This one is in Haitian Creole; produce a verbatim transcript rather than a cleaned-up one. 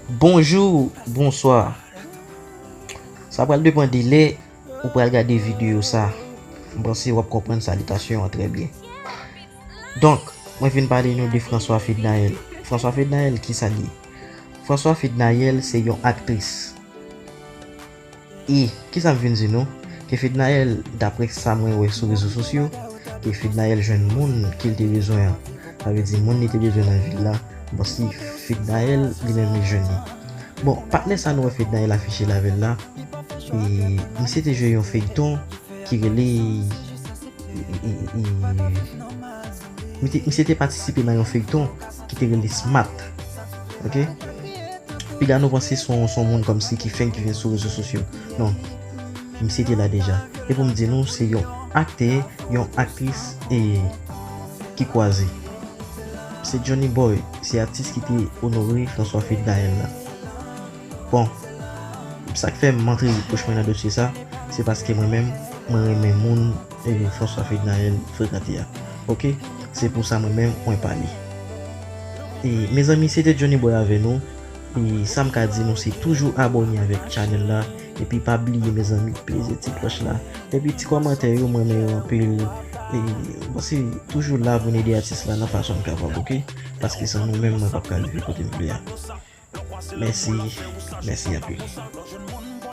Bonjou, bonswa. Sa pral depann de lè ou pral gade videyo sa. M panse w ap konprann salitasyon an trè byen. Donk, mwen vin pale nou de François Fednaelle. François Fednaelle, ki sa l ye? François Fednaelle se yon aktris. E kisa m vin di nou? Ke Fednaelle, daprè sa mwen wè sou rezo sosyo, ke Fednaelle jwenn moun ke l te bezwen an. Sa vle di moun li te bezwen nan vil la. Bon, si Fednaelle li menm li jwenn li. Bon, patnè sa nou wè Fednaelle afiche l avè l la, e, misye te jwe yon feyton ki rele, e, e, e, misye, misye te patisipe nan yon feyton ki te rele Smat. Ok? Piga nou panse se yon, se yon moun kòmsi ki fenk vin sou rezo sosyo. Non. Misye te la deja. E pou m di nou, se yon aktè, yon aktris e ki kwaze. Se Johnny Boy, se atis ki te onore François Fednaelle la. Bon, sa k fè m antre bouch mwen nan dosye sa, se paske mwen menm, mwen renmen moun e François Fednaelle frekante a. Ok? Se pou sa mwen menm, mwen pale. E, mezanmi, se te Johnny Boy avè nou. E sa m ka di nou, se toujou abòne avèk chanèl la. Epi pa bliye, mezanmi, peze ti klòch la. Epi ti kòmantè yo, mwen renmen yo anpil. E, bon, se toujou la pou n ede atis la nan fason n kapab, ok? Paske san nou menm, mwen p ap ka rive kote m vle a. Mèsi, mèsi anpil.